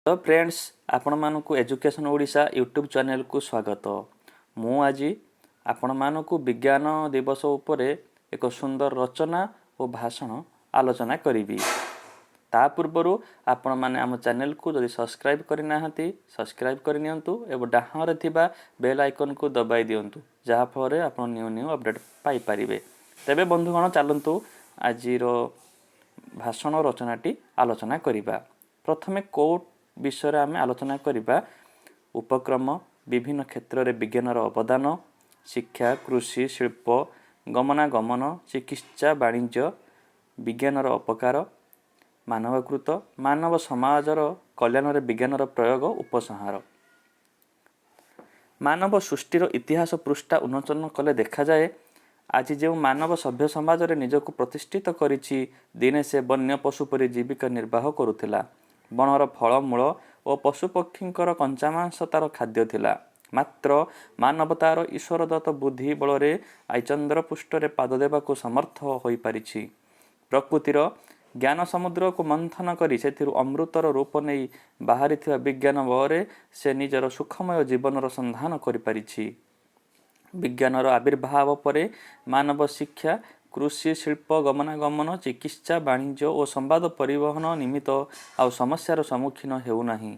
Hello friends, ଆପଣମାନଙ୍କୁ education Odisha YouTube ଚ୍ୟାନେଲକୁ ସ୍ୱାଗତ। ମୁଁ ଆଜି ଆପଣମାନଙ୍କୁ ବିଜ୍ଞାନ ଦିବସ ଉପରେ ଏକ ସୁନ୍ଦର ରଚନା ଓ ଭାଷଣ ଆଲୋଚନା କରିବି। ତା ପୂର୍ବରୁ ଆପଣମାନେ ଆମ ଚ୍ୟାନେଲକୁ ଯଦି ସବସ୍କ୍ରାଇବ୍ କରିନାହାନ୍ତି, ସବସ୍କ୍ରାଇବ୍ କରିନିଅନ୍ତୁ ଏବଂ ଡାହାଣରେ ଥିବା ବେଲ୍ ଆଇକନ୍କୁ ଦବାଇ ଦିଅନ୍ତୁ, ଯାହାଫଳରେ ଆପଣ ନ୍ୟୁ ନ୍ୟୁ ଅପଡ଼େଟ୍ ପାଇପାରିବେ। ତେବେ ବନ୍ଧୁଗଣ, ଚାଲନ୍ତୁ ଆଜିର ଭାଷଣ ରଚନାଟି ଆଲୋଚନା କରିବା। ପ୍ରଥମେ କେଉଁ ବିଷୟରେ ଆମେ ଆଲୋଚନା କରିବା? ଉପକ୍ରମ, ବିଭିନ୍ନ କ୍ଷେତ୍ରରେ ବିଜ୍ଞାନର ଅବଦାନ, ଶିକ୍ଷା, କୃଷି, ଶିଳ୍ପ, ଗମନାଗମନ, ଚିକିତ୍ସା, ବାଣିଜ୍ୟ, ବିଜ୍ଞାନର ଅପକାର, ମାନବକୃତ, ମାନବ ସମାଜର କଲ୍ୟାଣରେ ବିଜ୍ଞାନର ପ୍ରୟୋଗ, ଉପସଂହାର। ମାନବ ସୃଷ୍ଟିର ଇତିହାସ ପୃଷ୍ଠା ଉନ୍ମୋଚନ କଲେ ଦେଖାଯାଏ, ଆଜି ଯେଉଁ ମାନବ ସଭ୍ୟ ସମାଜରେ ନିଜକୁ ପ୍ରତିଷ୍ଠିତ କରିଛି, ଦିନେ ସେ ବନ୍ୟ ପଶୁ ପରି ଜୀବିକା ନିର୍ବାହ କରୁଥିଲା। ବଣର ଫଳମୂଳ ଓ ପଶୁପକ୍ଷୀଙ୍କର କଞ୍ଚାମାଂସ ତାର ଖାଦ୍ୟ ଥିଲା। ମାତ୍ର ମାନବ ତାର ଈଶ୍ୱରଦତ୍ତ ବୁଦ୍ଧି ବଳରେ ଆଜି ଚନ୍ଦ୍ରପୃଷ୍ଠରେ ପାଦ ଦେବାକୁ ସମର୍ଥ ହୋଇପାରିଛି। ପ୍ରକୃତିର ଜ୍ଞାନ ସମୁଦ୍ରକୁ ମନ୍ଥନ କରି ସେଥିରୁ ଅମୃତର ରୂପ ନେଇ ବାହାରିଥିବା ବିଜ୍ଞାନ ବଳରେ ସେ ନିଜର ସୁଖମୟ ଜୀବନର ସନ୍ଧାନ କରିପାରିଛି। ବିଜ୍ଞାନର ଆବିର୍ଭାବ ପରେ ମାନବ ଶିକ୍ଷା, କୃଷି, ଶିଳ୍ପ, ଗମନାଗମନ, ଚିକିତ୍ସା, ବାଣିଜ୍ୟ ଓ ସମ୍ବାଦ ପରିବହନ ନିମିତ୍ତ ଆଉ ସମସ୍ୟାର ସମ୍ମୁଖୀନ ହେଉନାହିଁ।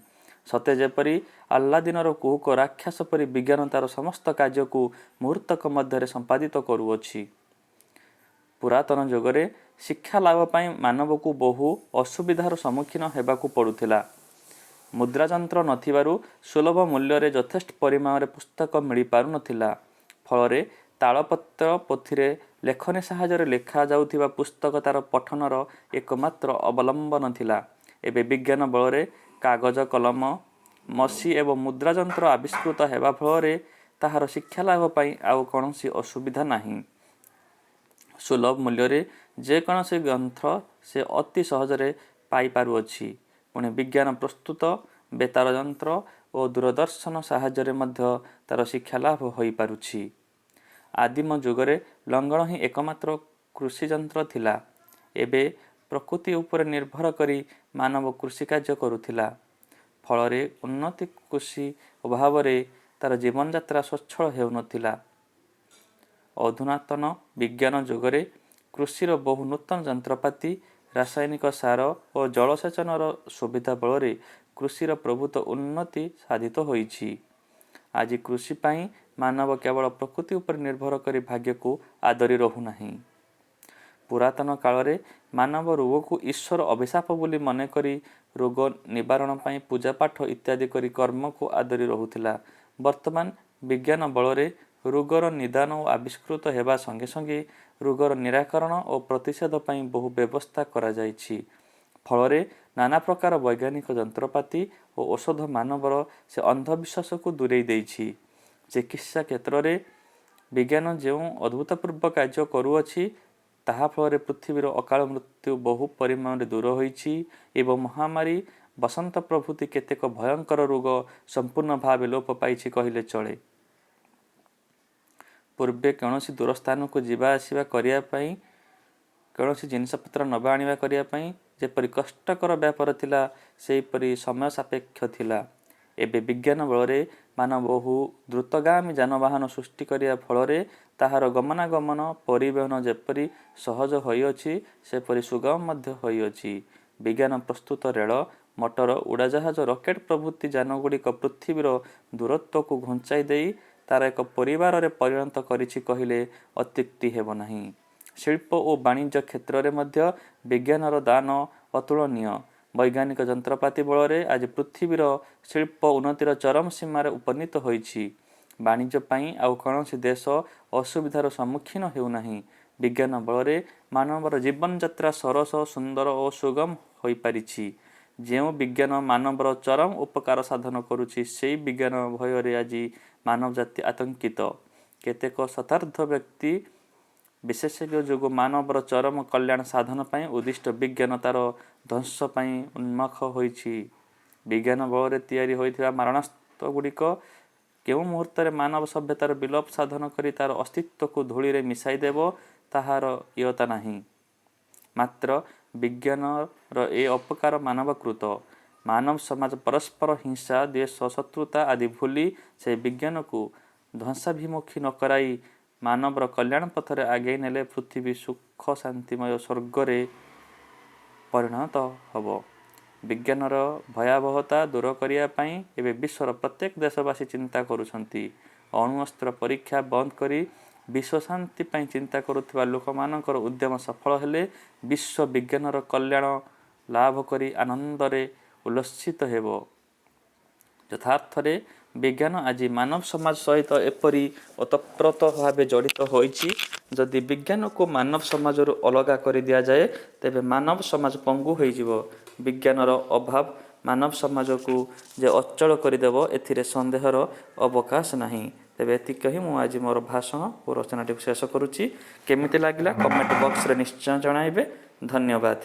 ସତେ ଯେପରି ଆଲ୍ଲାଦିନର କୁହୁକ ରାକ୍ଷସ ପରି ବିଜ୍ଞାନ ତାର ସମସ୍ତ କାର୍ଯ୍ୟକୁ ମୁହୂର୍ତ୍ତକ ମଧ୍ୟରେ ସମ୍ପାଦିତ କରୁଅଛି। ପୁରାତନ ଯୁଗରେ ଶିକ୍ଷା ଲାଭ ପାଇଁ ମାନବକୁ ବହୁ ଅସୁବିଧାର ସମ୍ମୁଖୀନ ହେବାକୁ ପଡ଼ୁଥିଲା। ମୁଦ୍ରାଯନ୍ତ୍ର ନଥିବାରୁ ସୁଲଭ ମୂଲ୍ୟରେ ଯଥେଷ୍ଟ ପରିମାଣରେ ପୁସ୍ତକ ମିଳିପାରୁନଥିଲା। ଫଳରେ ତାଳପତ୍ର ପୋଥିରେ ଲେଖନୀ ସାହାଯ୍ୟରେ ଲେଖାଯାଉଥିବା ପୁସ୍ତକ ତାର ପଠନର ଏକମାତ୍ର ଅବଲମ୍ବନ ଥିଲା। ଏବେ ବିଜ୍ଞାନ ବଳରେ କାଗଜ, କଲମ, ମସି ଏବଂ ମୁଦ୍ରାଯନ୍ତ୍ର ଆବିଷ୍କୃତ ହେବା ଫଳରେ ତାହାର ଶିକ୍ଷାଲାଭ ପାଇଁ ଆଉ କୌଣସି ଅସୁବିଧା ନାହିଁ। ସୁଲଭ ମୂଲ୍ୟରେ ଯେକୌଣସି ଗ୍ରନ୍ଥ ସେ ଅତି ସହଜରେ ପାଇପାରୁଅଛି। ପୁଣି ବିଜ୍ଞାନ ପ୍ରସ୍ତୁତ ବେତାର ଯନ୍ତ୍ର ଓ ଦୂରଦର୍ଶନ ସାହାଯ୍ୟରେ ମଧ୍ୟ ତାର ଶିକ୍ଷାଲାଭ ହୋଇପାରୁଛି। ଆଦିମ ଯୁଗରେ ଲଙ୍ଗଳ ହିଁ ଏକମାତ୍ର କୃଷିଯନ୍ତ୍ର ଥିଲା। ଏବେ ପ୍ରକୃତି ଉପରେ ନିର୍ଭର କରି ମାନବ କୃଷିକାର୍ଯ୍ୟ କରୁଥିଲା। ଫଳରେ ଉନ୍ନତି କୃଷି ଅଭାବରେ ତାର ଜୀବନଯାତ୍ରା ସ୍ୱଚ୍ଛଳ ହେଉନଥିଲା। ଅଧୁନାତନ ବିଜ୍ଞାନ ଯୁଗରେ କୃଷିର ବହୁ ନୂତନ ଯନ୍ତ୍ରପାତି, ରାସାୟନିକ ସାର ଓ ଜଳସେଚନର ସୁବିଧା ବଳରେ କୃଷିର ପ୍ରଭୂତ ଉନ୍ନତି ସାଧିତ ହୋଇଛି। ଆଜି କୃଷି ପାଇଁ ମାନବ କେବଳ ପ୍ରକୃତି ଉପରେ ନିର୍ଭର କରି ଭାଗ୍ୟକୁ ଆଦରି ରହୁନାହିଁ। ପୁରାତନ କାଳରେ ମାନବ ରୋଗକୁ ଈଶ୍ୱର ଅଭିଶାପ ବୋଲି ମନେକରି ରୋଗ ନିବାରଣ ପାଇଁ ପୂଜାପାଠ ଇତ୍ୟାଦି କରି କର୍ମକୁ ଆଦରି ରହୁଥିଲା। ବର୍ତ୍ତମାନ ବିଜ୍ଞାନ ବଳରେ ରୋଗର ନିଦାନ ଓ ଆବିଷ୍କୃତ ହେବା ସଙ୍ଗେ ସଙ୍ଗେ ରୋଗର ନିରାକରଣ ଓ ପ୍ରତିଷେଧ ପାଇଁ ବହୁ ବ୍ୟବସ୍ଥା କରାଯାଇଛି। ଫଳରେ ନାନା ପ୍ରକାର ବୈଜ୍ଞାନିକ ଯନ୍ତ୍ରପାତି ଓ ଔଷଧ ମାନବର ସେ ଅନ୍ଧବିଶ୍ୱାସକୁ ଦୂରେଇ ଦେଇଛି। ଚିକିତ୍ସା କ୍ଷେତ୍ରରେ ବିଜ୍ଞାନ ଯେଉଁ ଅଦ୍ଭୁତପୂର୍ବ କାର୍ଯ୍ୟ କରୁଅଛି, ତାହା ଫଳରେ ପୃଥିବୀର ଅକାଳ ମୃତ୍ୟୁ ବହୁ ପରିମାଣରେ ଦୂର ହୋଇଛି ଏବଂ ମହାମାରୀ, ବସନ୍ତ ପ୍ରଭୃତି କେତେକ ଭୟଙ୍କର ରୋଗ ସମ୍ପୂର୍ଣ୍ଣ ଭାବେ ଲୋପ ପାଇଛି କହିଲେ ଚଳେ। ପୂର୍ବେ କୌଣସି ଦୂର ସ୍ଥାନକୁ ଯିବା ଆସିବା କରିବା ପାଇଁ, କୌଣସି ଜିନିଷପତ୍ର ନେବା ଆଣିବା କରିବା ପାଇଁ ଯେପରି କଷ୍ଟକର ବ୍ୟାପାର ଥିଲା, ସେହିପରି ସମୟ ସାପେକ୍ଷ ଥିଲା। ଏବେ ବିଜ୍ଞାନ ବଳରେ ମାନବ ବହୁ ଦ୍ରୁତଗାମୀ ଯାନବାହନ ସୃଷ୍ଟି କରିବା ଫଳରେ ତାହାର ଗମନାଗମନ, ପରିବହନ ଯେପରି ସହଜ ହୋଇଅଛି, ସେପରି ସୁଗମ ମଧ୍ୟ ହୋଇଅଛି। ବିଜ୍ଞାନ ପ୍ରସ୍ତୁତ ରେଳ, ମଟର, ଉଡ଼ାଜାହାଜ, ରକେଟ୍ ପ୍ରଭୃତି ଯାନଗୁଡ଼ିକ ପୃଥିବୀର ଦୂରତ୍ୱକୁ ଘୁଞ୍ଚାଇ ଦେଇ ତାର ଏକ ପରିବାରରେ ପରିଣତ କରିଛି କହିଲେ ଅତ୍ୟୁକ୍ତି ହେବ ନାହିଁ। ଶିଳ୍ପ ଓ ବାଣିଜ୍ୟ କ୍ଷେତ୍ରରେ ମଧ୍ୟ ବିଜ୍ଞାନର ଦାନ ଅତୁଳନୀୟ। ବୈଜ୍ଞାନିକ ଯନ୍ତ୍ରପାତି ବଳରେ ଆଜି ପୃଥିବୀର ଶିଳ୍ପ ଉନ୍ନତିର ଚରମ ସୀମାରେ ଉପନୀତ ହୋଇଛି। ବାଣିଜ୍ୟ ପାଇଁ ଆଉ କୌଣସି ଦେଶ ଅସୁବିଧାର ସମ୍ମୁଖୀନ ହେଉନାହିଁ। ବିଜ୍ଞାନ ବଳରେ ମାନବର ଜୀବନଯାତ୍ରା ସରସ, ସୁନ୍ଦର ଓ ସୁଗମ ହୋଇପାରିଛି। ଯେଉଁ ବିଜ୍ଞାନ ମାନବର ଚରମ ଉପକାର ସାଧନ କରୁଛି, ସେଇ ବିଜ୍ଞାନ ଭୟରେ ଆଜି ମାନବ ଜାତି ଆତଙ୍କିତ। କେତେକ ଶତାବ୍ଦ ବ୍ୟକ୍ତି ବିଶେଷଜ୍ଞ ଯୋଗୁଁ ମାନବର ଚରମ କଲ୍ୟାଣ ସାଧନ ପାଇଁ ଉଦ୍ଦିଷ୍ଟ ବିଜ୍ଞାନ ତାର ଧ୍ୱଂସ ପାଇଁ ଉନ୍ମୁଖ ହୋଇଛି। ବିଜ୍ଞାନ ବଳରେ ତିଆରି ହୋଇଥିବା ମାରଣାସ୍ତ୍ରଗୁଡ଼ିକ କେଉଁ ମୁହୂର୍ତ୍ତରେ ମାନବ ସଭ୍ୟତାର ବିଲୋପ ସାଧନ କରି ତାର ଅସ୍ତିତ୍ୱକୁ ଧୂଳିରେ ମିଶାଇ ଦେବ, ତାହାର ଇୟତ୍ତା ନାହିଁ। ମାତ୍ର ବିଜ୍ଞାନର ଏ ଅପକାର ମାନବକୃତ। ମାନବ ସମାଜ ପରସ୍ପର ହିଂସା, ଦ୍ୱେଷ, ଶତ୍ରୁତା ଆଦି ଭୁଲି ସେହି ବିଜ୍ଞାନକୁ ଧ୍ୱଂସାଭିମୁଖୀ ନ କରାଇ ମାନବର କଲ୍ୟାଣ ପଥରେ ଆଗେଇ ନେଲେ ପୃଥିବୀ ସୁଖ ଶାନ୍ତିମୟ ସ୍ୱର୍ଗରେ ପରିଣତ ହେବ। ବିଜ୍ଞାନର ଭୟାବହତା ଦୂର କରିବା ପାଇଁ ଏବେ ବିଶ୍ୱର ପ୍ରତ୍ୟେକ ଦେଶବାସୀ ଚିନ୍ତା କରୁଛନ୍ତି। ଅଣୁଅସ୍ତ୍ର ପରୀକ୍ଷା ବନ୍ଦ କରି ବିଶ୍ୱ ଶାନ୍ତି ପାଇଁ ଚିନ୍ତା କରୁଥିବା ଲୋକମାନଙ୍କର ଉଦ୍ୟମ ସଫଳ ହେଲେ ବିଶ୍ୱ ବିଜ୍ଞାନର କଲ୍ୟାଣ ଲାଭ କରି ଆନନ୍ଦରେ ଉଲ୍ଲସିତ ହେବ। ଯଥାର୍ଥରେ ବିଜ୍ଞାନ ଆଜି ମାନବ ସମାଜ ସହିତ ଏପରି ଓତପ୍ରୋତ ଭାବେ ଜଡ଼ିତ ହୋଇଛି, ଯଦି ବିଜ୍ଞାନକୁ ମାନବ ସମାଜରୁ ଅଲଗା କରି ଦିଆଯାଏ ତେବେ ମାନବ ସମାଜ ପଙ୍ଗୁ ହୋଇଯିବ। ବିଜ୍ଞାନର ଅଭାବ ମାନବ ସମାଜକୁ ଯେ ଅଚଳ କରିଦେବ, ଏଥିରେ ସନ୍ଦେହର ଅବକାଶ ନାହିଁ। ତେବେ ଏତିକି କହି ମୁଁ ଆଜି ମୋର ଭାଷଣ ଓ ରଚନାଟିକୁ ଶେଷ କରୁଛି। କେମିତି ଲାଗିଲା କମେଣ୍ଟ ବକ୍ସରେ ନିଶ୍ଚୟ ଜଣାଇବେ। ଧନ୍ୟବାଦ।